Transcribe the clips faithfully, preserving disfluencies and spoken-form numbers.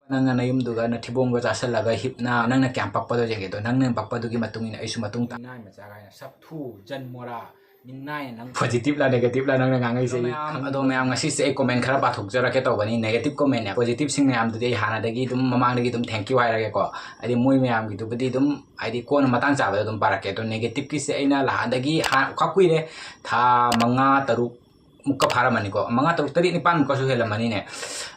ꯅꯪꯅ ꯅꯌꯨꯝꯗꯨꯒ ꯅꯊꯤꯕꯣꯡꯗꯣ ꯆꯥꯁꯜꯂꯒ ꯍꯤꯞꯅ ꯅꯪꯅ ꯀꯌꯥꯝ ꯄꯛꯄꯗꯣ ꯌꯦꯡꯒꯦ꯫ ꯑꯗꯣ ꯅꯪꯅ ꯄꯛꯄꯗꯨꯒꯤ ꯃꯇꯨꯡ ꯏꯟꯅ ꯑꯩꯁꯨ ꯃꯇꯨꯡ ꯇꯥ-, ꯃꯤꯅꯥꯏ ꯃꯆꯥ ꯀꯥꯏꯅ ꯁꯛ ꯊꯨ ꯖꯟ ꯃꯣꯔꯥ꯫ ꯃꯤꯅꯥꯏ ꯅꯪ꯫ Positive ꯂ negative ꯂ ꯅꯪꯅ ꯉꯥꯡꯉꯛꯏꯁꯦ? ꯑꯩ ꯃꯌꯥꯝ, ꯈꯪꯗꯦ꯫ ꯑꯗꯣ ꯃꯌꯥꯝ, ꯉꯁꯤꯁꯦ ꯑꯩ comment ꯈꯔ ꯄꯥꯊꯣꯛꯆꯔꯛꯀꯦ ꯇꯧꯕꯅꯤ꯫ Negative commentꯅꯦ꯫ Positiveꯁꯤꯡ ꯃꯌꯥꯝꯗꯨꯗꯤ ꯑꯩ ꯍꯥꯟꯅꯗꯒꯤ ꯑꯗꯨꯝ, ꯃꯃꯥꯡꯗꯒꯤ ꯑꯗꯨꯝ thank you ꯍꯥꯏꯔꯒꯦꯀꯣ꯫ ꯍꯥꯏꯗꯤ ꯃꯣꯏ ꯃꯌꯥꯝꯒꯤꯗꯨꯕꯨꯗꯤ ꯑꯗꯨꯝ, ꯍꯥꯏꯗꯤ ꯀꯣꯟꯅ ꯃꯇꯥꯡ ꯆꯥꯕꯗ ꯑꯗꯨꯝ ꯄꯥꯔꯛꯀꯦ꯫ ꯑꯗꯣ negativeꯀꯤꯁꯦ ꯑꯩꯅ ꯅꯍꯥꯟꯗꯒꯤ ꯍꯥꯟ-, ꯈ꯭ꯋꯥꯏ ꯀꯨꯏꯔꯦ, ꯊꯥ ꯃꯉꯥ, ꯇꯔꯨꯛ ꯃꯨꯛꯀ ꯐꯥꯔꯝꯃꯅꯤꯀꯣ, ꯃꯉꯥ, ꯇꯔꯨꯛ, ꯇꯔꯦꯠ, ꯅꯤꯄꯥꯟꯃꯨꯛꯀꯁꯨ ꯍꯦꯜꯂꯝꯃꯅꯤꯅꯦ꯫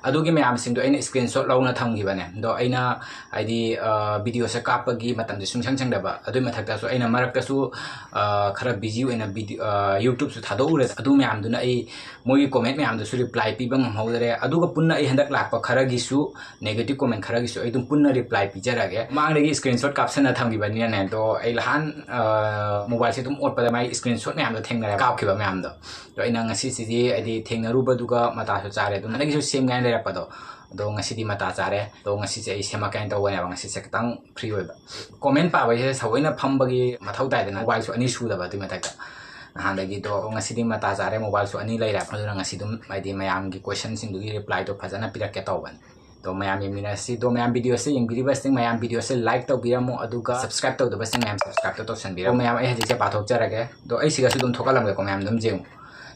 ꯑꯗꯨꯒꯤ ꯃꯌꯥꯝꯁꯤꯡꯗꯣ ꯑꯩꯅ screenshot ꯂꯧꯅ ꯊꯝꯈꯤꯕꯅꯦ꯫ ꯑꯗꯣ ꯑꯩꯅ ꯍꯥꯏꯗꯤ, ꯑ, videoꯁꯦ ꯀꯥꯞꯄꯒꯤ ꯃꯇꯝꯁꯦ ꯁꯨꯡꯁꯪ ꯁꯪꯗꯕ꯫ ꯑꯗꯨꯏ ꯃꯊꯛꯇꯁꯨ ꯑꯩꯅ ꯃꯔꯛꯇꯁꯨ, ꯑ, ꯈꯔ busy ꯑꯣꯏꯅ video, ꯑ, YouTubeꯁꯨ ꯊꯥꯗꯣꯛꯎꯔꯦ꯫ ꯑꯗꯨ ꯃꯌꯥꯝꯗꯨꯅ ꯑꯩ ꯃꯣꯏꯒꯤ comment ꯃꯌꯥꯝꯗꯨꯁꯨ reply ꯄꯤꯕ ꯉꯝꯍꯧꯗꯔꯦ꯫ ꯑꯗꯨꯒ ꯄꯨꯟꯅ ꯑꯩ ꯍꯟꯗꯛ ꯂꯥꯛꯄ ꯈꯔꯒꯤꯁꯨ negative comment ꯈꯔꯒꯤꯁꯨ ꯑꯩ ꯑꯗꯨꯝ ꯄꯨꯟꯅ reply ꯄꯤꯖꯔꯒꯦ꯫ ꯃꯃꯥꯡꯗꯒꯤ screenshot ꯀꯥꯞꯁꯟꯅ ꯊꯝꯈꯤꯕꯅꯤꯅꯅꯦ, ꯑꯗꯣ ꯑꯩ ꯅꯍꯥꯟ, ꯑ, mobileꯁꯦ ꯑꯗꯨꯝ ꯑꯣꯠꯄꯗ ꯃꯥꯏ screenshot ꯃꯌꯥꯝꯗꯣ ꯊꯦꯡꯅꯔꯦ, ꯀꯥꯞꯈꯤꯕ ꯃꯌꯥꯝꯗꯣ꯫ ꯑꯗꯣ ꯑꯩꯅ ꯉꯁꯤꯁꯤꯗꯤ ꯍꯥꯏꯗꯤ ꯊꯦꯡꯅꯔꯨꯕꯗꯨꯒ ꯃꯇꯥꯁꯨ ꯆꯥꯔꯦ꯫ ꯑꯗꯨꯝ ꯍꯟꯗꯛꯀꯤꯁꯨ ꯁꯦꯝꯒꯦ ꯍꯥꯏꯅ ꯂꯩꯔꯛꯄꯗꯣ, ꯑꯗꯣ ꯉꯁꯤꯗꯤ ꯃꯇꯥ ꯆꯥꯔꯦ꯫ ꯑꯗꯣ ꯉꯁꯤꯁꯦ ꯑꯩ ꯁꯦꯝꯃꯛꯀꯦ ꯍꯥꯏꯅ ꯇꯧꯕꯅꯦꯕ, ꯉꯁꯤꯁꯦ ꯈꯤꯇꯪ free ꯑꯣꯏꯕ꯫ Comment ꯄꯥꯕꯁꯦ ꯁꯑꯣꯏꯅ ꯐꯝꯕꯒꯤ ꯃꯊꯧ ꯇꯥꯏꯗꯅ, mobileꯁꯨ ꯑꯅꯤ ꯁꯨꯗꯕ ꯑꯗꯨꯏ ꯃꯊꯛꯇ꯫ ꯅꯍꯥꯟꯗꯒꯤꯗꯣ ꯉꯁꯤꯗꯤ ꯃꯇꯥ ꯆꯥꯔꯦ, mobileꯁꯨ ꯑꯅꯤ ꯂꯩꯔꯦ꯫ ꯑꯗꯨꯅ ꯉꯁꯤ ꯑꯗꯨꯝ ꯍꯥꯏꯗꯤ ꯃꯌꯥꯝꯒꯤ questionꯁꯤꯡꯗꯨꯒꯤ replyꯗꯣ ꯐꯖꯅ ꯄꯤꯔꯛꯀꯦ ꯇꯧꯕꯅꯤ꯫ ꯑꯗꯣ ꯃꯌꯥꯝ ꯌꯦꯡꯃꯤꯟꯅꯁꯤ꯫ ꯑꯗꯣ ꯃꯌꯥꯝ videoꯁꯦ ꯌꯦꯡꯕꯤꯔꯤꯕꯁꯤꯡ, ꯃꯌꯥꯝ videoꯁꯦ like ꯇꯧꯕꯤꯔꯝꯃꯣ, ꯑꯗꯨꯒ subscribe ꯇꯧꯗꯕꯁꯤꯡ ꯃꯌꯥꯝ subscribeꯇꯣ ꯇꯧꯁꯟꯕꯤꯔꯝꯃꯣ꯫ ꯃꯌꯥꯝ ꯑꯩ ꯍꯧꯖꯤꯛꯁꯦ ꯄꯥꯊꯣꯛꯆꯔꯒꯦ꯫ ꯑꯗꯣ ꯑꯩ ꯁꯤꯒꯁꯨ ꯑꯗꯨꯝ ꯊꯣꯛꯍꯜꯂꯝꯒꯦꯀꯣ, ꯃꯌꯥꯝ ꯑꯗꯨꯝ ꯌꯦꯡꯉꯨ꯫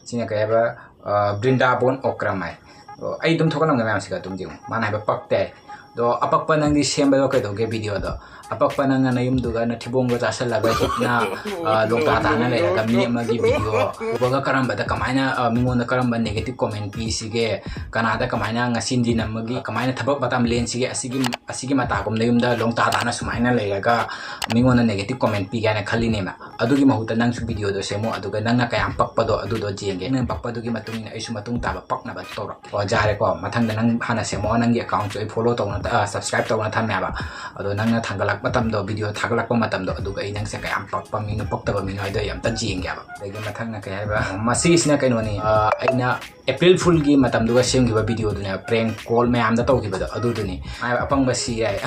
ꯁꯤꯅ ꯀꯩ ꯍꯥꯏꯕ, ꯑ, ꯕ꯭ꯔꯤꯟꯗꯥꯕꯣꯟ ꯑꯣꯀ꯭ꯔꯝ ꯍꯥꯏ꯫ ꯑꯗꯣ ꯑꯩ ꯑꯗꯨꯝ ꯊꯣꯛꯍꯜꯂꯝꯒꯦ ꯃꯌꯥꯝꯁꯤꯒ ꯑꯗꯨꯝ ꯌꯦꯡꯉꯨ꯫ ꯃꯥꯅ ꯍꯥꯏꯕ ꯄꯛꯇꯦ꯫ ꯑꯗꯣ ꯑꯄꯛꯄ ꯅꯪꯗꯤ ꯁꯦꯝꯕꯗꯣ ꯀꯩꯗꯧꯒꯦ videoꯗꯣ? ꯑꯄꯛꯄ ꯅꯪꯅ ꯅꯌꯨꯝꯗꯨꯒ ꯅꯊꯤꯕꯣꯡꯗꯣ ꯆꯥꯁꯜꯂꯒ ꯍꯤꯞꯅ, ꯑ, ꯂꯣꯡꯇꯥ ꯇꯥꯅ ꯂꯩꯔꯒ ꯃꯤ ꯑꯃꯒꯤ video ꯎꯕꯒ ꯀꯔꯝꯕꯗ ꯀꯃꯥꯏꯅ, ꯑ, ꯃꯤꯉꯣꯟꯗ ꯀꯔꯝꯕ negative comment ꯄꯤꯁꯤꯒꯦ? ꯀꯅꯥꯗ ꯀꯃꯥꯏꯅ ꯉꯁꯤ ꯅꯤꯅꯝꯃꯒꯤ ꯀꯃꯥꯏꯅ ꯊꯕꯛ ꯃꯇꯝ ꯂꯦꯟꯁꯤꯒꯦ? ꯑꯁꯤꯒꯤ, ꯑꯁꯤꯒꯤ ꯃꯇꯥꯒꯨꯝ ꯅꯌꯨꯝꯗ ꯂꯣꯡꯇꯥ ꯇꯥꯅ ꯁꯨꯃꯥꯏꯅ ꯂꯩꯔꯒ ꯃꯤꯉꯣꯟꯗ negative comment ꯄꯤꯒꯦ ꯍꯥꯏꯅ ꯈꯜꯂꯤꯅꯦꯕ꯫ ꯑꯗꯨꯒꯤ ꯃꯍꯨꯠꯇ ꯅꯪꯁꯨ videoꯗꯣ ꯁꯦꯝꯃꯣ, ꯑꯗꯨꯒ ꯅꯪꯅ ꯀꯌꯥꯝ ꯄꯛꯄꯗꯣ ꯑꯗꯨꯗꯣ ꯌꯦꯡꯒꯦ꯫ ꯅꯪ ꯄꯛꯄꯗꯨꯒꯤ ꯃꯇꯨꯡ ꯏꯟꯅ ꯑꯩꯁꯨ ꯃꯇꯨꯡ ꯇꯥꯕ ꯄꯛꯅꯕ ꯇꯧꯔꯛꯀꯦ꯫ ꯑꯣ, ꯌꯥꯔꯦꯀꯣ, ꯃꯊꯪꯗ ꯅꯪ ꯍꯥꯟꯅ ꯁꯦꯝꯃꯛꯑꯣ, ꯅꯪꯒꯤ accountꯁꯨ ꯑꯩ follow ꯇꯧꯅ, ꯑ, subscribe ꯇꯧꯅ ꯊꯝꯃꯦꯕ꯫ ꯑꯗꯣ ꯅꯪꯅ ꯊꯥꯡꯒꯠꯂꯛꯄ ꯃꯇꯝꯗꯣ, video ꯊꯥꯒꯠꯂꯛꯄ ꯃꯇꯝꯗꯣ, ꯑꯗꯨꯒ ꯑꯩ ꯅꯪꯁꯦ ꯀꯌꯥꯝ ꯄꯛꯄ ꯃꯤꯅꯣ, ꯄꯛꯇꯕ ꯃꯤꯅꯣ ꯍꯥꯏꯗꯣ ꯑꯩ ꯑꯝꯇ ꯌꯦꯡꯒꯦꯕ꯫ ꯑꯗꯒꯤ ꯃꯊꯪꯅ ꯀꯩ ꯍꯥꯏꯕ, ꯃꯁꯤꯁꯤꯅ ꯀꯩꯅꯣꯅꯤ, ꯑ, ꯑꯩꯅ April Foolꯒꯤ ꯃꯇꯝꯗꯨꯒ ꯁꯦꯝꯈꯤꯕ videoꯗꯨꯅꯦ, prank call ꯃꯌꯥꯝꯗ ꯇꯧꯈꯤꯕꯗꯣ ꯑꯗꯨꯗꯨꯅꯤ꯫ ꯍꯥꯏꯕ ꯑꯄꯪꯕ ꯁꯤ ꯍꯥꯏ꯫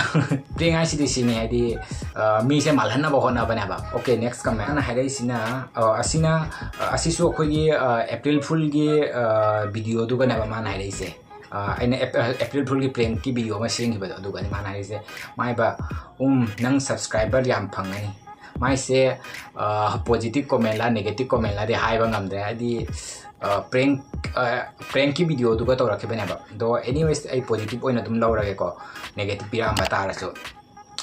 Prank ꯍꯥꯏꯁꯤꯗꯤ ꯁꯤꯅꯤ, ꯍꯥꯏꯗꯤ, ꯑ, ꯃꯤꯁꯦ ꯃꯥꯜꯍꯟꯅꯕ ꯍꯣꯠꯅꯕꯅꯦꯕ꯫ Okay, next comment꯫ ꯃꯥꯅ ꯍꯥꯏꯔꯛꯏꯁꯤꯅ, ꯑ, ꯑꯁꯤꯅ, ꯑ, ꯑꯁꯤꯁꯨ ꯑꯩꯈꯣꯏꯒꯤ, ꯑ, April Foolꯒꯤ, ꯑ, videoꯗꯨꯒꯅꯦꯕ ꯃꯥꯅ ꯍꯥꯏꯔꯛꯏꯁꯦ꯫ ꯑꯩꯅ ꯑꯦꯄ꯭ꯔꯤꯜ ꯐꯨꯜꯒꯤ ꯄ꯭ꯔꯦꯡꯀꯤ ꯚꯤꯗꯤꯑꯣ ꯑꯃ ꯁꯦꯝꯈꯤꯕꯗꯣ, ꯑꯗꯨꯒꯅꯤ ꯃꯥꯅ ꯍꯥꯏꯔꯤꯁꯦ, "ꯃꯥꯏꯕ, ꯎꯝ, ꯅꯪ ꯁꯕꯁꯀ꯭ꯔꯥꯏꯕꯔ ꯌꯥꯝ ꯐꯪꯒꯅꯤ"꯫ ꯃꯥꯏꯁꯦ ꯄꯣꯖꯤꯇꯤꯕ ꯀꯣꯃꯦꯟꯂꯥ ꯅꯦꯒꯦꯇꯤꯕ ꯀꯣꯃꯦꯟꯂꯥꯗꯤ ꯍꯥꯏꯕ ꯉꯝꯗ꯭ꯔꯦ, ꯍꯥꯏꯗꯤ ꯄ꯭ꯔꯦꯡ ꯄ꯭ꯔꯦꯡꯀꯤ ꯚꯤꯗꯤꯑꯣꯗꯨꯒ ꯇꯧꯔꯛꯈꯤꯕꯅꯦꯕ꯫ ꯑꯗꯣ ꯑꯦꯅꯤꯋꯦꯁ, ꯑꯩ ꯄꯣꯖꯤꯇꯤꯕ ꯑꯣꯏꯅ ꯑꯗꯨꯝ ꯂꯧꯔꯒꯦꯀꯣ, ꯅꯦꯒꯦꯇꯤꯕ ꯄꯤꯔꯛꯑꯝꯕ ꯇꯥꯔꯁꯨ꯫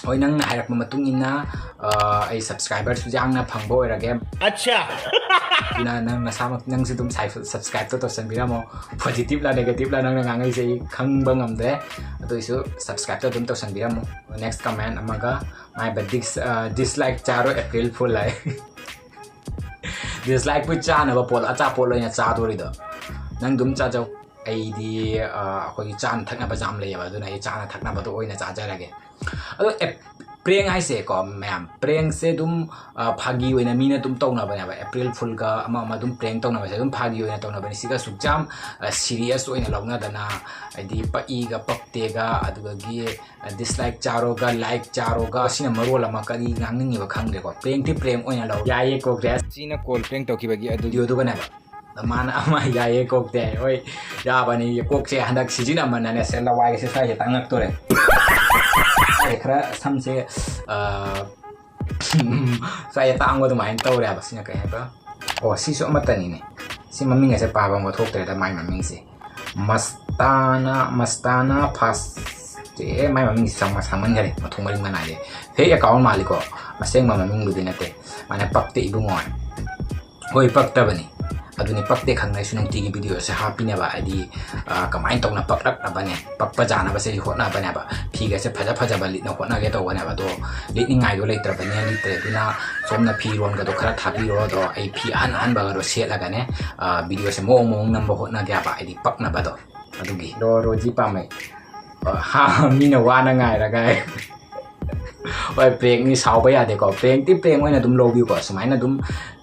ꯍꯣꯏ, ꯅꯪꯅ ꯍꯥꯏꯔꯛꯄ ꯃꯇꯨꯡ ꯏꯟꯅ, ꯑ, ꯑꯩ ꯁꯕꯁꯀ꯭ꯔꯥꯏꯕꯔꯁꯨ ꯌꯥꯡꯅ ꯐꯪꯕ ꯑꯣꯏꯔꯒꯦ꯫ ꯑꯠꯆꯥ! ꯑꯗꯨꯅ ꯅꯪ ꯅꯁꯥꯃꯛ, ꯅꯪꯁꯨ ꯑꯗꯨꯝ ꯁꯥꯏ-, ꯁꯕꯁꯀ꯭ꯔꯥꯏꯕꯇꯣ ꯇꯧꯁꯟꯕꯤꯔꯝꯃꯣ꯫ ꯄꯣꯖꯤꯇꯤꯕꯂ ꯅꯦꯒꯦꯇꯤꯕꯂ ꯅꯪꯅ ꯉꯥꯡꯉꯛꯏꯁꯦ ꯑꯩ ꯈꯪꯕ ꯉꯝꯗ꯭ꯔꯦ꯫ ꯑꯗꯨꯏꯁꯨ ꯁꯕꯁꯀ꯭ꯔꯥꯏꯕꯇꯣ ꯑꯗꯨꯝ ꯇꯧꯁꯟꯕꯤꯔꯝꯃꯣ꯫ ꯅꯦꯛꯁ ꯀꯃꯦꯟ ꯑꯃꯒ, "ꯃꯥꯏꯕ ꯗꯤꯁ-, ꯑ, ꯗꯤꯁꯂꯥꯏꯛ ꯆꯥꯔꯣ ꯑꯦꯄ꯭ꯔꯤꯜ ꯐꯨꯜ" ꯍꯥꯏ꯫ ꯗꯤꯁꯂꯥꯏꯛꯄꯨ ꯆꯥꯅꯕ ꯄꯣꯠ, ꯑꯆꯥꯄꯣꯠ ꯑꯣꯏꯅ ꯆꯥꯗꯣꯔꯤꯗꯣ꯫ ꯅꯪ ꯑꯗꯨꯝ ꯆꯥꯖꯧ꯫ ꯑꯩꯗꯤ, ꯑ, ꯑꯩꯈꯣꯏꯒꯤ ꯆꯥꯅ ꯊꯛꯅꯕꯁꯨ ꯌꯥꯝ ꯂꯩꯌꯦꯕ, ꯑꯗꯨꯅ ꯑꯩ ꯆꯥꯅ ꯊꯛꯅꯕꯗꯣ ꯑꯣꯏꯅ ꯆꯥꯖꯔꯒꯦ꯫ ꯑꯗꯣ ꯑꯦꯞ-, ꯄ꯭ꯔꯦꯡ ꯍꯥꯏꯁꯦꯀꯣ ꯃꯌꯥꯝ, ꯄ꯭ꯔꯦꯡꯁꯦ ꯑꯗꯨꯝ, ꯑ, ꯐꯥꯒꯤ ꯑꯣꯏꯅ ꯃꯤꯅ ꯑꯗꯨꯝ ꯇꯧꯅꯕꯅꯦꯕ꯫ ꯑꯦꯄ꯭ꯔꯤꯜ ꯐꯨꯜꯒ ꯑꯃ ꯑꯃ ꯑꯗꯨꯝ ꯄ꯭ꯔꯦꯡ ꯇꯧꯅꯕꯁꯦ ꯑꯗꯨꯝ ꯐꯥꯒꯤ ꯑꯣꯏꯅ ꯇꯧꯅꯕꯅꯦ꯫ ꯁꯤꯒ ꯑꯁꯨꯛ ꯌꯥꯝ, ꯑ, ꯁꯤꯔꯤꯌꯁ ꯑꯣꯏꯅ ꯂꯧꯅꯗꯅ, ꯍꯥꯏꯗꯤ ꯄꯛꯏꯒ ꯄꯛꯇꯦꯒ, ꯑꯗꯨꯗꯒꯤ, ꯑ, ꯗꯤꯁꯂꯥꯏꯛ ꯆꯥꯔꯣꯒ ꯂꯥꯏꯛ ꯆꯥꯔꯣꯒ, ꯑꯁꯤꯅ ꯃꯔꯣꯜ ꯑꯃ ꯀꯔꯤ ꯉꯥꯡꯅꯤꯡꯉꯤꯕ ꯈꯪꯗ꯭ꯔꯦꯀꯣ꯫ ꯄ꯭ꯔꯦꯡꯗꯤ ꯄ꯭ꯔꯦꯡ ꯑꯣꯏꯅ ꯂꯧ꯫ ꯌꯥꯏꯌꯦ ꯀꯣꯛꯁꯦ꯫ ꯁꯤꯅ ꯀꯣꯜ ꯄ꯭ꯔꯦꯡ ꯇꯧꯈꯤꯕꯒꯤ ꯑꯗꯨ ꯚꯤꯗꯤꯑꯣꯗꯨꯒꯅꯦꯕ꯫ ꯃꯥꯅ ꯑꯃ ꯌꯥꯏꯌꯦ ꯀꯣꯛꯇꯦ ꯍꯥꯏ꯫ ꯍꯣꯏ, ꯌꯥꯕꯅꯤ꯫ ꯀꯣꯛꯁꯦ ꯍꯟꯗꯛ ꯁꯤꯖꯤꯟꯅꯃꯟꯅꯅꯦ, ꯁꯦ, ꯂꯋꯥꯏꯒꯁꯦ ꯁ꯭ꯋꯥꯏꯁꯦ ꯇꯥꯡꯉꯛꯇꯣꯔꯦ꯫ ꯁ꯭ꯋꯥꯏꯁꯦ ꯈꯔ ꯁꯝꯁꯦ, ꯑ, ꯁ꯭ꯋꯥꯏꯁꯦ ꯇꯥꯡꯕ ꯑꯗꯨꯃꯥꯏꯅ ꯇꯧꯔꯦ ꯍꯥꯏꯕ꯫ ꯁꯤꯅ ꯀꯩ ꯍꯥꯏꯕ? ꯑꯣ, ꯁꯤꯁꯨ ꯑꯃꯠꯇꯅꯤꯅꯦ꯫ ꯁꯤ ꯃꯃꯤꯡ ꯑꯁꯦ ꯄꯥꯕ ꯑꯃꯒ ꯊꯣꯛꯇ꯭ꯔꯦꯗ, ꯃꯥꯏ ꯃꯃꯤꯡꯁꯦ꯫ ꯃꯁꯇꯥꯅ, ꯃꯁꯇꯥꯅ ꯐꯥꯁ-, ꯑꯦ, ꯃꯥꯏ ꯃꯃꯤꯡꯁꯦ ꯁꯥꯡꯃꯟ-, ꯁꯥꯡꯃꯟꯈꯔꯦ, ꯃꯊꯣꯡ ꯃꯔꯤꯡ ꯃꯅꯥꯏꯗꯦ꯫ ꯐꯦꯛ ꯑꯦꯀꯥꯎꯟ ꯃꯥꯜꯂꯤꯀꯣ, ꯑꯁꯦꯡꯕ ꯃꯃꯤꯡꯕꯨꯗꯤ ꯅꯠꯇꯦ꯫ ꯃꯥꯅ ꯄꯛꯇꯦ ꯏꯕꯨꯡꯉꯣ꯫ ꯍꯣꯏ, ꯄꯛꯇꯕꯅꯤ꯫ ꯑꯗꯨꯅꯤ, ꯄꯛꯇꯦ ꯈꯪꯅ ꯑꯩꯁꯨ ꯅꯨꯡꯇꯤꯒꯤ ꯚꯤꯗꯤꯑꯣꯁꯦ ꯍꯥꯞꯄꯤꯅꯦꯕ꯫ ꯍꯥꯏꯗꯤ, ꯑ, ꯀꯃꯥꯏꯅ ꯇꯧꯅ ꯄꯛꯂꯛꯅꯕꯅꯦ, ꯄꯛꯄ ꯌꯥꯅꯕꯁꯦ ꯑꯩ ꯍꯣꯠꯅꯕꯅꯦꯕ꯫ ꯐꯤꯒꯁꯦ ꯐꯖ ꯐꯖꯕ ꯂꯤꯠꯅ ꯍꯣꯠꯅꯒꯦ ꯇꯧꯕꯅꯦꯕ꯫ ꯑꯗꯣ ꯂꯤꯠꯅꯤꯡꯉꯥꯏꯗꯣ ꯂꯩꯇ꯭ꯔꯕꯅꯤꯅ ꯂꯤꯠꯇ꯭ꯔꯦ꯫ ꯑꯗꯨꯅ ꯁꯣꯝꯅ ꯐꯤꯔꯣꯟꯒꯗꯣ ꯈꯔ ꯊꯥꯕꯤꯔꯣ꯫ ꯑꯗꯣ ꯑꯩ ꯐꯤ ꯑꯍꯟ ꯑꯍꯟꯕꯒꯗꯣ ꯁꯦꯠꯂꯒꯅꯦ, ꯑ, ꯚꯤꯗꯤꯑꯣꯁꯦ ꯃꯑꯣꯡ ꯃꯑꯣꯡ ꯅꯝꯕ ꯍꯣꯠꯅꯒꯦꯕ, ꯍꯥꯏꯗꯤ ꯄꯛꯅꯕꯗꯣ꯫ ꯑꯗꯨꯒꯤ꯫ ꯔꯣ-, ꯔꯣꯖꯤ ꯄꯥꯝꯃꯩ꯫ ꯑ, ꯍꯥ, ꯃꯤꯅ ꯋꯥꯅ ꯉꯥꯏꯔꯒ꯫ ꯍꯣꯏ, ꯄ꯭ꯔꯦꯡꯅꯤ, ꯁꯥꯎꯕ ꯌꯥꯗꯦꯀꯣ꯫ ꯄ꯭ꯔꯦꯡꯇꯤ ꯄ꯭ꯔꯦꯡ ꯑꯣꯏꯅ ꯑꯗꯨꯝ ꯂꯧꯕꯤꯌꯨꯀꯣ꯫ ꯁꯨꯃꯥꯏꯅ ꯑꯗꯨꯝ,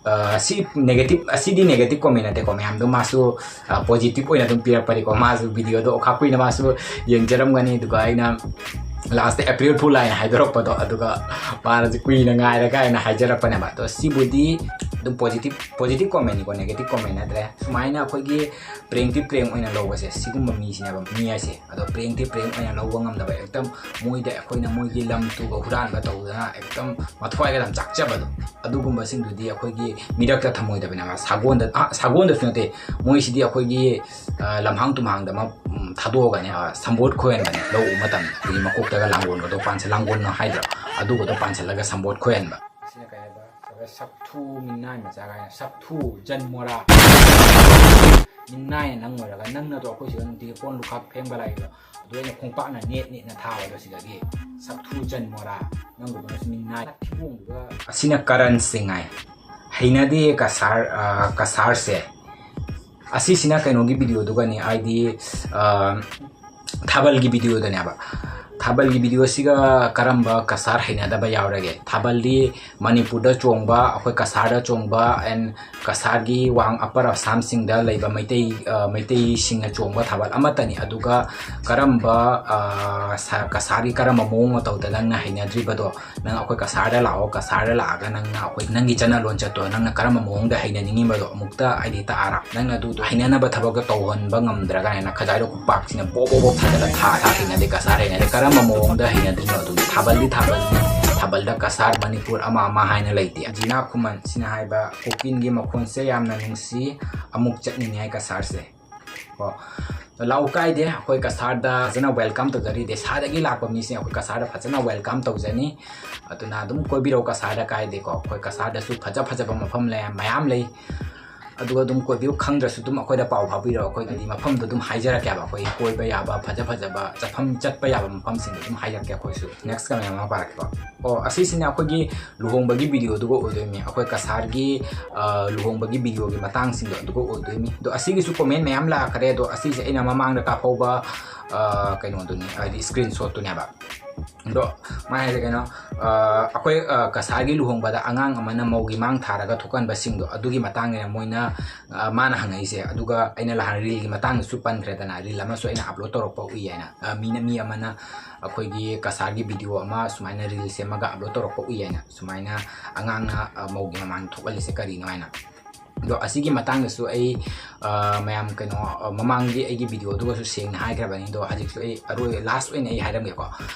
ꯑ, ꯁꯤ ꯅꯦꯒꯦꯇꯤꯞ, ꯑꯁꯤꯗꯤ ꯅꯦꯒꯦꯇꯤꯞ ꯀꯣꯃꯦꯟ ꯅꯠꯇꯦꯀꯣ꯫ ꯃꯌꯥꯝꯗꯣ ꯃꯥꯁꯨ, ꯑ, ꯄꯣꯖꯤꯇꯤꯞ ꯑꯣꯏꯅ ꯑꯗꯨꯝ ꯄꯤꯔꯛꯄꯅꯤꯀꯣ꯫ ꯃꯥꯁꯨ ꯚꯤꯗꯤꯑꯣꯗꯣ ꯑꯣꯈꯥꯛ ꯀꯨꯏꯅ ꯃꯥꯁꯨ ꯌꯦꯡꯖꯔꯝꯒꯅꯤ꯫ ꯑꯗꯨꯒ ꯑꯩꯅ ꯂꯥꯁꯇ ꯑꯦꯄ꯭ꯔꯤꯜ ꯐꯨꯜ ꯍꯥꯏꯅ ꯍꯥꯏꯗꯣꯔꯛꯄꯗꯣ, ꯑꯗꯨꯒ ꯃꯥꯅꯁꯨ ꯀꯨꯏꯅ ꯉꯥꯏꯔꯒ ꯑꯩꯅ ꯍꯥꯏꯖꯔꯛꯄꯅꯦꯕ꯫ ꯑꯗꯣ ꯁꯤꯕꯨꯗꯤ ꯑꯗꯨꯝ positive positive commentꯅꯤꯀꯣ, negative comment ꯅꯠꯇ꯭ꯔꯦ꯫ ꯁꯨꯃꯥꯏꯅ ꯑꯩꯈꯣꯏꯒꯤ ꯄ꯭ꯔꯦꯡꯇꯤ ꯄ꯭ꯔꯦꯡ ꯑꯣꯏꯅ ꯂꯧꯕꯁꯦ, ꯁꯤꯒꯨꯝꯕ ꯃꯤꯁꯤꯅꯦꯕ, ꯃꯤ ꯍꯥꯏꯁꯦ꯫ ꯑꯗꯣ ꯄ꯭ꯔꯦꯡꯇꯤ ꯄ꯭ꯔꯦꯡ ꯑꯣꯏꯅ ꯂꯧꯕ ꯉꯝꯗꯕ, ꯑꯦꯛꯇ ꯃꯣꯏꯗ ꯑꯩꯈꯣꯏꯅ ꯃꯣꯏꯒꯤ ꯂꯝ ꯇꯨꯒ ꯍꯨꯔꯥꯟꯕ ꯇꯧꯗꯅ ꯑꯦꯛꯇ ꯃꯊ꯭ꯋꯥꯏꯒ ꯌꯥꯝ ꯆꯥꯛꯆꯕꯗꯣ, ꯑꯗꯨꯒꯨꯝꯕꯁꯤꯡꯗꯨꯗꯤ ꯑꯩꯈꯣꯏꯒꯤ ꯃꯤꯔꯛꯇ ꯊꯝꯃꯣꯏꯗꯕꯅꯦꯕ꯫ ꯁꯥꯒꯣꯟꯗ ꯑ, ꯁꯥꯒꯣꯟꯗꯁꯨ ꯅꯠꯇꯦ, ꯃꯣꯏꯁꯤꯗꯤ ꯑꯩꯈꯣꯏꯒꯤ ꯑ, ꯂꯝꯍꯥꯡ ꯇꯨꯝꯍꯥꯡꯗ ꯑꯃ ꯎꯝ, ꯊꯥꯗꯣꯛꯑꯒꯅꯦ ꯑ, ꯁꯝꯕꯣꯠ ꯈꯣꯏꯍꯟꯕꯅꯦ꯫ ꯂꯧ ꯎꯕ ꯃꯇꯝꯗ ꯑꯩꯈꯣꯏꯒꯤ ꯃꯀꯣꯛꯇꯒ ꯂꯥꯡꯒꯣꯜꯒꯗꯣ ꯄꯥꯟꯁ ꯂꯥꯡꯒꯣꯜꯅ ꯍꯥꯏꯗ꯭ꯔꯣ, ꯑꯗꯨꯒꯗꯣ ꯄꯥꯟꯁꯤꯜꯂꯒ ꯁꯝꯕꯣꯠ ꯈꯣꯏꯍꯟꯕ꯫ ꯑꯁꯤꯅ ꯀꯩ ꯍꯥꯏꯕ? ꯁꯛꯊꯨ ꯃꯤꯅꯥꯏ ꯃꯆꯥ ꯀꯥꯏꯅ, ꯁꯛꯊꯨ ꯖꯟ ꯃꯣꯔꯥ꯫ ꯃꯤꯅꯥꯏꯅ ꯅꯪ ꯑꯣꯏꯔꯒ, ꯅꯪꯅꯗꯣ ꯑꯩꯈꯣꯏ ꯁꯤꯗ ꯅꯨꯡꯇꯤꯒꯤ ꯀꯣꯟ ꯂꯨꯈꯥꯛ ꯐꯦꯡꯕ ꯂꯥꯛꯏꯗꯣ, ꯑꯗꯨ ꯑꯩꯅ ꯈꯣꯡꯄꯥꯛꯅ ꯅꯦꯠ ꯅꯦꯠꯅ ꯊꯥꯕꯗꯣ ꯁꯤꯗꯒꯤ, ꯁꯛꯊꯨ ꯖꯟ ꯃꯣꯔꯥ꯫ ꯅꯪꯒꯨꯝꯕꯅꯁꯨ ꯃꯤꯅꯥꯏ ꯊꯤꯕꯣꯡꯗꯨꯒ꯫ ꯑꯁꯤꯅ ꯀꯔꯟ ꯁꯤꯡ ꯍꯥꯏ꯫ ꯍꯩꯅꯗꯦ ꯀꯁꯥꯔ, ꯑ, ꯀꯁꯥꯔꯁꯦ꯫ ꯑꯁꯤꯁꯤꯅ ꯀꯩꯅꯣꯒꯤ videoꯗꯨꯒꯅꯤ, ꯍꯥꯏꯗꯤ, ꯑ, ꯊꯥꯕꯜꯒꯤ videoꯗꯅꯦꯕ꯫ ꯊꯥꯕꯜꯒꯤ videoꯁꯤꯒ ꯀꯔꯝꯕ ꯀꯁꯥꯔ ꯍꯩꯅꯗꯕ ꯌꯥꯎꯔꯒꯦ? ꯊꯥꯕꯜꯗꯤ ꯃꯅꯤꯄꯨꯔꯗ ꯆꯣꯡꯕ, ꯑꯩꯈꯣꯏ ꯀꯁꯥꯔꯗ ꯆꯣꯡꯕ, and ꯀꯁꯥꯔꯒꯤ ꯋꯥꯡ ꯑꯞꯄꯔ ꯑꯁꯥꯝꯁꯤꯡꯗ ꯂꯩꯕ ꯃꯩꯇꯩ, ꯑ, ꯃꯩꯇꯩꯁꯤꯡꯅ ꯆꯣꯡꯕ ꯊꯥꯕꯜ ꯑꯃꯠꯇꯅꯤ꯫ ꯑꯗꯨꯒ ꯀꯔꯝꯕ, ꯑ, ꯁ-, ꯀꯁꯥꯔꯒꯤ ꯀꯔꯝꯕ ꯃꯑꯣꯡ ꯃꯇꯧꯗ ꯅꯪꯅ ꯍꯩꯅꯗ꯭ꯔꯤꯕꯗꯣ, ꯅꯪ ꯑꯩꯈꯣꯏ ꯀꯁꯥꯔꯗ ꯂꯥꯛꯑꯣ, ꯀꯁꯥꯔꯗ ꯂꯥꯛꯑꯒ ꯅꯪꯅ ꯑꯩꯈꯣꯏ ꯅꯪꯒꯤ ꯆꯠꯅ ꯂꯣꯟꯆꯠꯇꯣ ꯅꯪꯅ ꯀꯔꯝꯕ ꯃꯑꯣꯡꯗ ꯍꯩꯅꯅꯤꯡꯉꯤꯕꯗꯣ ꯑꯃꯨꯛꯇ ꯍꯥꯏꯗꯤ ꯇꯥꯛꯑꯔ, ꯅꯪꯅ ꯑꯗꯨꯗꯣ ꯍꯩꯅꯅꯕ ꯊꯕꯛꯇꯣ ꯇꯧꯍꯟꯕ ꯉꯝꯗ꯭ꯔꯒꯅ ꯈꯖꯥꯏꯗꯣ ꯈꯨꯄꯥꯛꯁꯤꯅ ꯕꯣꯞ ꯕꯣꯞ ꯕꯣꯞ ꯊꯥꯖꯤꯜꯂ ꯊꯥ ꯊꯥ ꯍꯩꯅꯗꯦ, ꯀꯁꯥꯔ ꯍꯩꯅꯗꯦ꯫ ꯀꯔꯝꯕ ꯃꯑꯣꯡꯗ ꯍꯩꯅꯗ꯭ꯔꯤꯅꯣ ꯑꯗꯨꯗꯤ? ꯊꯥꯕꯜꯗꯤ ꯊꯥꯕꯜꯅꯤ, ꯊꯥꯕꯜꯗ ꯀꯁꯥꯔ, ꯃꯅꯤꯄꯨꯔ ꯑꯃ ꯑꯃ ꯍꯥꯏꯅ ꯂꯩꯇꯦ꯫ ꯖꯤꯅꯥ ꯈꯨꯃꯟ ꯁꯤꯅ ꯍꯥꯏꯕ, "ꯀꯣꯀꯤꯜꯒꯤ ꯃꯈꯣꯟꯁꯦ ꯌꯥꯝꯅ ꯅꯨꯡꯁꯤ, ꯑꯃꯨꯛ ꯆꯠꯅꯤꯡꯉꯦ ꯀꯁꯥꯔꯁꯦ"꯫ ꯀꯣ, ꯂꯥꯛꯎ ꯀꯥꯏꯗꯦ, ꯑꯩꯈꯣꯏ ꯀꯁꯥꯔꯗ ꯐꯖꯅ welcome ꯇꯧꯖꯔꯤ꯫ ꯗꯦꯁꯥꯗꯒꯤ ꯂꯥꯛꯄ ꯃꯤꯁꯤꯡ ꯑꯩꯈꯣꯏ ꯀꯁꯥꯔꯗ ꯐꯖꯅ welcome ꯇꯧꯖꯅꯤ꯫ ꯑꯗꯨꯅ ꯑꯗꯨꯝ ꯀꯣꯏꯕꯤꯔꯛꯎ ꯀꯁꯥꯔꯗ ꯀꯥꯏꯗꯦꯀꯣ꯫ ꯑꯩꯈꯣꯏ ꯀꯁꯥꯔꯗꯁꯨ ꯐꯖ ꯐꯖꯕ ꯃꯐꯝ ꯂꯩ, ꯃꯌꯥꯝ ꯂꯩ꯫ ꯑꯗꯨꯒ ꯑꯗꯨꯝ ꯀꯣꯏꯕꯤꯌꯨ, ꯈꯪꯗ꯭ꯔꯁꯨ ꯑꯗꯨꯝ ꯑꯩꯈꯣꯏꯗ ꯄꯥꯎ ꯐꯥꯎꯕꯤꯔꯛꯑꯣ, ꯑꯩꯈꯣꯏ ꯍꯥꯏꯗꯤ ꯃꯐꯝꯗꯣ ꯑꯗꯨꯝ ꯍꯥꯏꯖꯔꯛꯀꯦꯕ꯫ ꯑꯩꯈꯣꯏ ꯀꯣꯏꯕ ꯌꯥꯕ ꯐꯖ ꯐꯖꯕ ꯆꯠꯐꯝ, ꯆꯠꯄ ꯌꯥꯕ ꯃꯐꯝꯁꯤꯡꯗꯣ ꯑꯗꯨꯝ ꯍꯥꯏꯖꯔꯛꯀꯦ ꯑꯩꯈꯣꯏꯁꯨ꯫ Next comment ꯑꯃ ꯄꯥꯔꯛꯀꯦꯀꯣ꯫ ꯑꯣ, ꯑꯁꯤꯁꯤꯅ ꯑꯩꯈꯣꯏꯒꯤ ꯂꯨꯍꯣꯡꯕꯒꯤ videoꯗꯨꯒ ꯑꯣꯏꯗꯣꯏꯅꯤ꯫ ꯑꯩꯈꯣꯏ ꯀꯁꯥꯔꯒꯤ, ꯑ, ꯂꯨꯍꯣꯡꯕꯒꯤ videoꯒꯤ ꯃꯇꯥꯡꯁꯤꯡꯗꯣ ꯑꯗꯨꯒ ꯑꯣꯏꯗꯣꯏꯅꯤ꯫ ꯑꯗꯣ ꯑꯁꯤꯒꯤꯁꯨ comment ꯃꯌꯥꯝ ꯂꯥꯛꯈ꯭ꯔꯦ꯫ ꯑꯗꯣ ꯑꯁꯤꯁꯦ ꯑꯩꯅ ꯃꯃꯥꯡꯗ ꯀꯥꯞꯍꯧꯕ, ꯑ, ꯀꯩꯅꯣꯗꯨꯅꯤ, ꯍꯥꯏꯗꯤ screenshotꯇꯨꯅꯦꯕ꯫ ꯑꯗꯣ ꯃꯥ ꯍꯥꯏꯁꯦ ꯀꯩꯅꯣ, ꯑꯩꯈꯣꯏ ꯀꯁꯥꯔꯒꯤ ꯂꯨꯍꯣꯡꯕꯗ ꯑꯉꯥꯡ ꯑꯃꯅ ꯃꯧꯒꯤ ꯃꯥꯡ ꯊꯥꯔꯒ ꯊꯣꯛꯍꯟꯕꯁꯤꯡꯗꯣ, ꯑꯗꯨꯒꯤ ꯃꯇꯥꯡꯗꯅꯦ ꯃꯣꯏꯅ ꯃꯥꯅ ꯍꯪꯉꯛꯏꯁꯦ꯫ ꯑꯗꯨꯒ ꯑꯩꯅ ꯅꯍꯥꯟ ꯔꯤꯜꯒꯤ ꯃꯇꯥꯡꯗꯁꯨ ꯄꯟꯈ꯭ꯔꯦꯗꯅ, ꯔꯤꯜ ꯑꯃꯁꯨ ꯑꯩꯅ ꯑꯞꯂꯣꯗ ꯇꯧꯔꯛꯄ ꯎꯏ ꯍꯥꯏꯅ꯫ ꯃꯤꯅ, ꯃꯤ ꯑꯃꯅ ꯑꯩꯈꯣꯏꯒꯤ ꯀꯁꯥꯔꯒꯤ ꯚꯤꯗꯤꯑꯣ ꯑꯃ ꯁꯨꯃꯥꯏꯅ ꯔꯤꯜ ꯁꯦꯝꯃꯒ ꯑꯞꯂꯣꯗ ꯇꯧꯔꯛꯄ ꯎꯏ ꯍꯥꯏꯅ, ꯁꯨꯃꯥꯏꯅ ꯑꯉꯥꯡꯅ ꯃꯧꯒꯤ ꯃꯃꯥꯡ ꯊꯣꯛꯍꯜꯂꯤꯁꯦ ꯀꯔꯤꯅꯣ ꯍꯥꯏꯅ꯫ ꯑꯗꯣ ꯑꯁꯤꯒꯤ ꯃꯇꯥꯡꯗꯁꯨ ꯑꯩ ꯃꯌꯥꯝ ꯀꯩꯅꯣ, ꯃꯃꯥꯡꯒꯤ ꯑꯩꯒꯤ ꯚꯤꯗꯤꯑꯣꯗꯨꯒꯁꯨ ꯁꯦꯡꯅ ꯍꯥꯏꯈ꯭ꯔꯕꯅꯤ꯫ ꯑꯗꯣ ꯍꯧꯖꯤꯛꯁꯨ ꯑꯩ ꯑꯔꯣꯏ ꯂꯥꯁ ꯑꯣꯏꯅ ꯑꯩ ꯍꯥꯏꯔꯝꯒꯦꯀꯣ꯫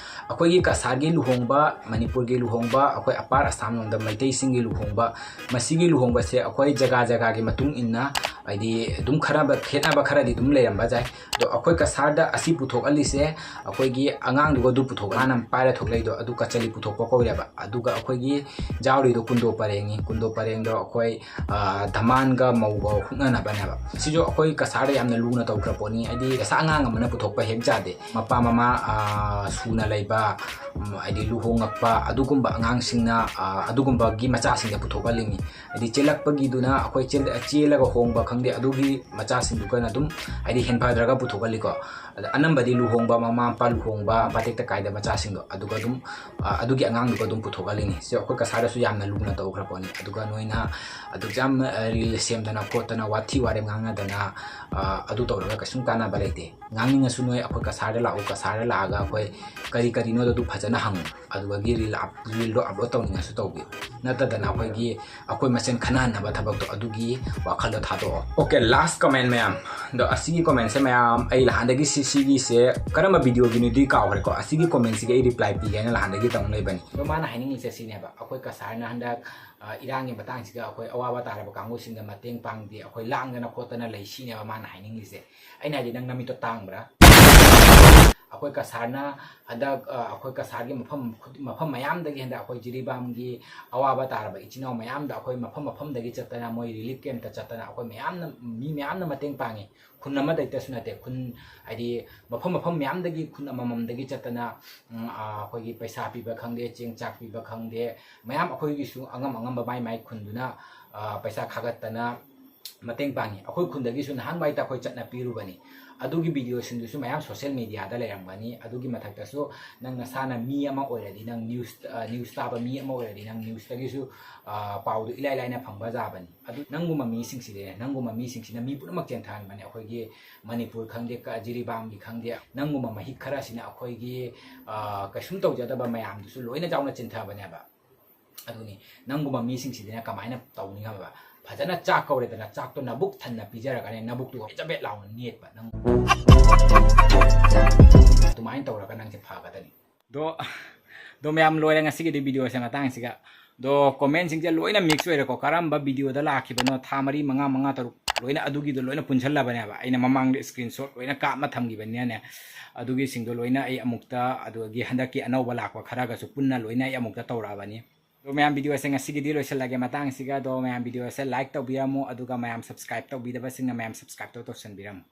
ꯑꯩꯈꯣꯏꯒꯤ ꯀꯁꯥꯔꯒꯤ ꯂꯨꯍꯣꯡꯕ, ꯃꯅꯤꯄꯨꯔꯒꯤ ꯂꯨꯍꯣꯡꯕ, ꯑꯩꯈꯣꯏ ꯑꯄꯥꯔ ꯑꯁꯥꯝ ꯂꯣꯝꯗ ꯃꯩꯇꯩꯁꯤꯡꯒꯤ ꯂꯨꯍꯣꯡꯕ, ꯃꯁꯤꯒꯤ ꯂꯨꯍꯣꯡꯕꯁꯦ ꯑꯩꯈꯣꯏ ꯖꯒꯥ ꯖꯒꯥꯒꯤ ꯃꯇꯨꯡ ꯏꯟꯅ ꯍꯥꯏꯗꯤ ꯑꯗꯨꯝ ꯈꯔ ꯈꯦꯠꯅꯕ ꯈꯔꯗꯤ ꯑꯗꯨꯝ ꯂꯩꯔꯝꯕ ꯌꯥꯏ꯫ ꯑꯗꯣ ꯑꯩꯈꯣꯏ ꯀꯁꯥꯔꯗ ꯑꯁꯤ ꯄꯨꯊꯣꯛꯍꯜꯂꯤꯁꯦ, ꯑꯩꯈꯣꯏꯒꯤ ꯑꯉꯥꯡꯗꯨꯒ ꯑꯗꯨ ꯄꯨꯊꯣꯛ, ꯃꯥꯅ ꯄꯥꯏꯔ ꯊꯣꯛꯂꯛꯏꯗꯣ ꯑꯗꯨ ꯀꯆꯂꯤ ꯄꯨꯊꯣꯛꯄ ꯀꯧꯔꯦꯕ꯫ ꯑꯗꯨꯒ ꯑꯩꯈꯣꯏꯒꯤ ꯌꯥꯎꯔꯤꯗꯣ ꯀꯨꯟꯗꯣ ꯄꯔꯦꯡꯅꯤ꯫ ꯀꯨꯟꯗꯣ ꯄꯔꯦꯡꯗꯣ ꯑꯩꯈꯣꯏ ꯙꯃꯥꯟꯒ ꯃꯧꯒ ꯍꯨꯛꯅꯅꯕꯅꯦꯕ꯫ ꯁꯤꯁꯨ ꯑꯩꯈꯣꯏ ꯀꯁꯥꯔꯗ ꯌꯥꯝꯅ ꯂꯨꯅ ꯇꯧꯈ꯭ꯔ ꯄꯣꯠꯅꯤ꯫ ꯍꯥꯏꯗꯤ ꯄꯩꯁꯥ ꯑꯉꯥꯡ ꯑꯃꯅ ꯄꯨꯊꯣꯛꯄ ꯍꯦꯛ ꯌꯥꯗꯦ꯫ ꯃꯄꯥ ꯃꯃꯥ ꯁꯨꯅ ꯂꯩꯕ, ꯍꯥꯏꯗꯤ ꯂꯨꯍꯣꯡꯉꯛꯄ ꯑꯗꯨꯒꯨꯝꯕ ꯑꯉꯥꯡꯁꯤꯡꯅ ꯑꯗꯨꯒꯨꯝꯕꯒꯤ ꯃꯆꯥꯁꯤꯡꯗ ꯄꯨꯊꯣꯛꯍꯜꯂꯤꯅꯤ꯫ ꯍꯥꯏꯗꯤ ꯆꯦꯜꯂꯛꯄꯒꯤꯗꯨꯅ ꯑꯩꯈꯣꯏ ꯆꯦꯜꯂꯒ ꯍꯣꯡꯕ ꯈꯪꯗꯦ, ꯑꯗꯨꯒꯤ ꯃꯆꯥꯁꯤꯡꯗꯨꯒꯅ ꯑꯗꯨꯝ ꯍꯥꯏꯗꯤ ꯍꯦꯟꯐꯗ꯭ꯔꯒ ꯄꯨꯊꯣꯛꯍꯜꯂꯤꯀꯣ꯫ ꯑꯗ ꯑꯅꯝꯕꯗꯤ ꯂꯨꯍꯣꯡꯕ, ꯃꯃꯥ ꯃꯄꯥ ꯂꯨꯍꯣꯡꯕ, ꯃꯇꯦꯛꯇ ꯀꯥꯏꯗ ꯃꯆꯥꯁꯤꯡꯗꯣ ꯑꯗꯨꯒ ꯑꯗꯨꯝ ꯑꯗꯨꯒꯤ ꯑꯉꯥꯡꯗꯨꯒ ꯑꯗꯨꯝ ꯄꯨꯊꯣꯛꯍꯜꯂꯤꯅꯤ꯫ ꯁꯤ ꯑꯩꯈꯣꯏ ꯀꯁꯥꯔꯗꯁꯨ ꯌꯥꯝꯅ ꯂꯨꯅ ꯇꯧꯈ꯭ꯔ ꯄꯣꯠꯅꯤ꯫ ꯑꯗꯨꯒ ꯅꯣꯏꯅ ꯑꯗꯨꯛ ꯌꯥꯝ ꯔꯤꯜ ꯁꯦꯝꯗꯅ ꯈꯣꯠꯇꯅ ꯋꯥꯊꯤ ꯋꯥꯔꯦꯝ ꯉꯥꯡꯅꯗꯅ ꯑꯗꯨ ꯇꯧꯔꯒ ꯀꯩꯁꯨꯝ ꯀꯥꯟꯅꯕ ꯂꯩꯇꯦ꯫ ꯉꯥꯡꯅꯤꯡꯉꯁꯨ ꯅꯣꯏ ꯑꯩꯈꯣꯏ ꯀꯁꯥꯔꯗ ꯂꯥꯛꯎ, ꯀꯁꯥꯔꯗ ꯂꯥꯛꯑꯒ ꯑꯩꯈꯣꯏ ꯀꯔꯤ ꯀꯔꯤꯅꯣꯗꯣ ꯑꯗꯨ ꯐꯖꯅ ꯍꯪꯉꯨ꯫ ꯑꯗꯨꯗꯒꯤ ꯔꯤꯜ ꯑꯞ-, ꯔꯤꯜꯗꯣ ꯑꯞꯂꯣꯗ ꯇꯧꯅꯤꯡꯉꯁꯨ ꯇꯧꯕꯤꯌꯨ꯫ ꯅꯠꯇꯗꯅ ꯑꯩꯈꯣꯏꯒꯤ, ꯑꯩꯈꯣꯏ ꯃꯁꯦꯟ ꯈꯟꯅꯍꯟꯅꯕ ꯊꯕꯛꯇꯣ ꯑꯗꯨꯒꯤ ꯋꯥꯈꯜꯗꯣ ꯊꯥꯗꯣꯛꯑꯣ꯫ Okay, last comment ꯃꯌꯥꯝ꯫ ꯑꯗꯣ ꯑꯁꯤꯒꯤ commentꯁꯦ ꯃꯌꯥꯝ ꯑꯩ ꯅꯍꯥꯟꯗꯒꯤ ꯁꯤ, ꯁꯤꯒꯤꯁꯦ ꯀꯔꯝꯕ videoꯒꯤꯅꯣꯗꯤ ꯀꯥꯎꯈ꯭ꯔꯦꯀꯣ꯫ ꯑꯁꯤꯒꯤ commentꯁꯤꯒꯤ ꯑꯩ reply ꯄꯤꯒꯦ ꯍꯥꯏꯅ ꯅꯍꯥꯟꯗꯒꯤ ꯇꯧ ꯂꯩꯕꯅꯤ꯫ ꯑꯗꯣ ꯃꯥꯅ ꯍꯥꯏꯅꯤꯡꯉꯤꯁꯦ ꯁꯤꯅꯦꯕ, ꯑꯩꯈꯣꯏ ꯀꯁꯥꯔꯅ ꯍꯟꯗꯛ ꯏꯔꯥꯡꯒꯤ ꯃꯇꯥꯡꯁꯤꯗ ꯑꯩꯈꯣꯏ ꯑꯋꯥꯕ ꯇꯥꯔꯕ ꯀꯥꯡꯕꯨꯁꯤꯡꯗ ꯃꯇꯦꯡ ꯄꯥꯡꯗꯦ, ꯑꯩꯈꯣꯏ ꯂꯥꯡꯗꯅ ꯈꯣꯠꯇꯅ ꯂꯩ ꯁꯤꯅꯦꯕ ꯃꯥꯅ ꯍꯥꯏꯅꯤꯡꯉꯤꯁꯦ꯫ ꯑꯩꯅ ꯍꯥꯏꯗꯤ, ꯅꯪ ꯅꯃꯤꯠꯇꯣ ꯇꯥꯡꯕ꯭ꯔꯥ? ꯑꯩꯈꯣꯏ ꯀꯁꯥꯔꯅ ꯍꯟꯗꯛ, ꯑ, ꯑꯩꯈꯣꯏ ꯀꯁꯥꯔꯒꯤ ꯃꯐꯝ ꯈꯨꯗꯤꯡ-, ꯃꯐꯝ ꯃꯌꯥꯝꯗꯒꯤ ꯍꯟꯗꯛ ꯑꯩꯈꯣꯏ ꯖꯤꯔꯤꯕꯥꯝꯒꯤ ꯑꯋꯥꯕ ꯇꯥꯔꯕ ꯏꯆꯤꯟ ꯏꯅꯥꯎ ꯃꯌꯥꯝꯗ ꯑꯩꯈꯣꯏ ꯃꯐꯝ ꯃꯐꯝꯗꯒꯤ ꯆꯠꯇꯅ, ꯃꯣꯏ relief campꯇ ꯆꯠꯇꯅ ꯑꯩꯈꯣꯏ ꯃꯌꯥꯝꯅ, ꯃꯤ ꯃꯌꯥꯝꯅ ꯃꯇꯦꯡ ꯄꯥꯡꯉꯤ꯫ ꯈꯨꯟ ꯑꯃꯗ ꯍꯦꯛꯇꯁꯨ ꯅꯠꯇꯦ, ꯈꯨꯟ ꯍꯥꯏꯗꯤ ꯃꯐꯝ ꯃꯐꯝ ꯃꯌꯥꯝꯗꯒꯤ, ꯈꯨꯟ ꯑꯃꯃꯝꯗꯒꯤ ꯆꯠꯇꯅ, ꯎꯝ, ꯑ, ꯑꯩꯈꯣꯏꯒꯤ ꯄꯩꯁꯥ ꯄꯤꯕ ꯈꯪꯗꯦ, ꯆꯦꯡ ꯆꯥꯛ ꯄꯤꯕ ꯈꯪꯗꯦ, ꯃꯌꯥꯝ ꯑꯩꯈꯣꯏꯒꯤꯁꯨ ꯑꯉꯝ ꯑꯉꯝꯕ ꯃꯥꯏ ꯃꯥꯏ ꯈꯨꯟꯗꯨꯅ, ꯑ, ꯄꯩꯁꯥ ꯈꯥꯒꯠꯇꯅ ꯃꯇꯦꯡ ꯄꯥꯡꯉꯤ꯫ ꯑꯩꯈꯣꯏ ꯈꯨꯟꯗꯒꯤꯁꯨ ꯅꯍꯥꯟꯋꯥꯏꯗ ꯑꯩꯈꯣꯏ ꯆꯠꯅ ꯄꯤꯔꯨꯕꯅꯤ꯫ ꯑꯗꯨꯒꯤ ꯚꯤꯗꯤꯑꯣꯁꯤꯡꯗꯨꯁꯨ ꯃꯌꯥꯝ ꯁꯣꯁꯦꯜ ꯃꯤꯗꯤꯌꯥꯗ ꯂꯩꯔꯝꯒꯅꯤ꯫ ꯑꯗꯨꯒꯤ ꯃꯊꯛꯇꯁꯨ ꯅꯪ ꯅꯁꯥꯅ ꯃꯤ ꯑꯃ ꯑꯣꯏꯔꯗꯤ, ꯅꯪ ꯅ꯭ꯌꯨꯁ, ꯑ, ꯅ꯭ꯌꯨꯁ ꯇꯥꯕ ꯃꯤ ꯑꯃ ꯑꯣꯏꯔꯗꯤ, ꯅꯪ ꯅ꯭ꯌꯨꯁꯇꯒꯤꯁꯨ, ꯑ, ꯄꯥꯎꯗꯨ ꯏꯂꯥꯏ ꯂꯥꯏꯅ ꯐꯪꯕ ꯌꯥꯕꯅꯤ꯫ ꯑꯗꯨ ꯅꯪꯒꯨꯝꯕ ꯃꯤꯁꯤꯡꯁꯤꯗꯤ, ꯅꯪꯒꯨꯝꯕ ꯃꯤꯁꯤꯡꯁꯤꯅ ꯃꯤ ꯄꯨꯝꯅꯃꯛ ꯆꯦꯟꯊꯍꯟꯕꯅꯤ꯫ ꯑꯩꯈꯣꯏꯒꯤ ꯃꯅꯤꯄꯨꯔ ꯈꯪꯗꯦ, ꯀ-, ꯖꯤꯔꯤꯕꯥꯝꯒꯤ ꯈꯪꯗꯦ, ꯅꯪꯒꯨꯝꯕ ꯃꯍꯤꯛ ꯈꯔꯁꯤꯅ ꯑꯩꯈꯣꯏꯒꯤ, ꯑ, ꯀꯩꯁꯨꯝ ꯇꯧꯖꯗꯕ ꯃꯌꯥꯝꯗꯨꯁꯨ ꯂꯣꯏꯅ ꯆꯥꯎꯅ ꯆꯤꯟꯊꯕꯅꯦꯕ꯫ ꯑꯗꯨꯅꯤ, ꯅꯪꯒꯨꯝꯕ ꯃꯤꯁꯤꯡꯁꯤꯗꯤꯅ ꯀꯃꯥꯏꯅ ꯇꯧꯅꯤ ꯈꯪꯕ꯭ꯔꯥ? ꯐꯖꯅ ꯆꯥꯛ ꯀꯧꯔꯦꯗꯅ, ꯆꯥꯛꯇꯣ ꯅꯕꯨꯛ ꯊꯟꯅ ꯄꯤꯖꯔꯒꯅꯦ, ꯅꯕꯨꯛꯇꯨ ꯆꯕꯦꯠ ꯂꯥꯎꯅ ꯅꯦꯠꯄ꯫ ꯅꯪ ꯑꯗꯨꯃꯥꯏꯅ ꯇꯧꯔꯒ ꯅꯪꯁꯦ ꯐꯒꯗꯅꯤ꯫ ꯗꯣ, ꯗꯣ ꯃꯌꯥꯝ, ꯂꯣꯏꯔꯦ ꯉꯁꯤꯒꯤꯗꯤ ꯚꯤꯗꯤꯑꯣꯁꯦ ꯃꯇꯥꯡꯁꯤꯒ꯫ ꯗꯣ ꯀꯣꯃꯦꯟꯁꯤꯡꯁꯦ ꯂꯣꯏꯅ ꯃꯤꯛꯁ ꯑꯣꯏꯔꯦꯀꯣ꯫ ꯀꯔꯝꯕ ꯚꯤꯗꯤꯑꯣꯗ ꯂꯥꯛꯈꯤꯕꯅꯣ, ꯊꯥ ꯃꯔꯤ, ꯃꯉꯥ, ꯃꯉꯥ, ꯇꯔꯨꯛ, ꯂꯣꯏꯅ ꯑꯗꯨꯒꯤꯗꯣ ꯂꯣꯏꯅ ꯄꯨꯟꯁꯤꯜꯂꯕꯅꯦꯕ꯫ ꯑꯩꯅ ꯃꯃꯥꯡꯗ ꯁ꯭ꯀ꯭ꯔꯤꯟ ꯁꯣꯠ ꯂꯣꯏꯅ ꯀꯥꯞꯅ ꯊꯝꯈꯤꯕꯅꯤꯅꯅꯦ, ꯑꯗꯨꯒꯤꯁꯤꯡꯗꯣ ꯂꯣꯏꯅ ꯑꯩ ꯑꯃꯨꯛꯇ, ꯑꯗꯨꯗꯒꯤ ꯍꯟꯗꯛꯀꯤ ꯑꯅꯧꯕ ꯂꯥꯛꯄ ꯈꯔꯒꯁꯨ ꯄꯨꯟꯅ ꯂꯣꯏꯅ ꯑꯩ ꯑꯃꯨꯛꯇ ꯇꯧꯔꯛꯑꯕꯅꯤ꯫ ꯑꯗꯣ ꯃꯌꯥꯝ, ꯚꯤꯗꯤꯑꯣꯁꯦ ꯉꯁꯤꯒꯤꯗꯤ ꯂꯣꯏꯁꯤꯜꯂꯒꯦ ꯃꯇꯥꯡꯁꯤꯒ꯫ ꯑꯗꯣ ꯃꯌꯥꯝ, ꯚꯤꯗꯤꯑꯣꯁꯦ ꯂꯥꯏꯛ ꯇꯧꯕꯤꯔꯝꯃꯣ, ꯑꯗꯨꯒ ꯃꯌꯥꯝ ꯁꯕꯁꯀ꯭ꯔꯥꯏꯕ ꯇꯧꯕꯤꯗꯕꯁꯤꯡꯅ ꯃꯌꯥꯝ ꯁꯕꯁꯀ꯭ꯔꯥꯏꯕ ꯇꯧ ꯇꯧꯁꯟꯕꯤꯔꯝꯃꯣ꯫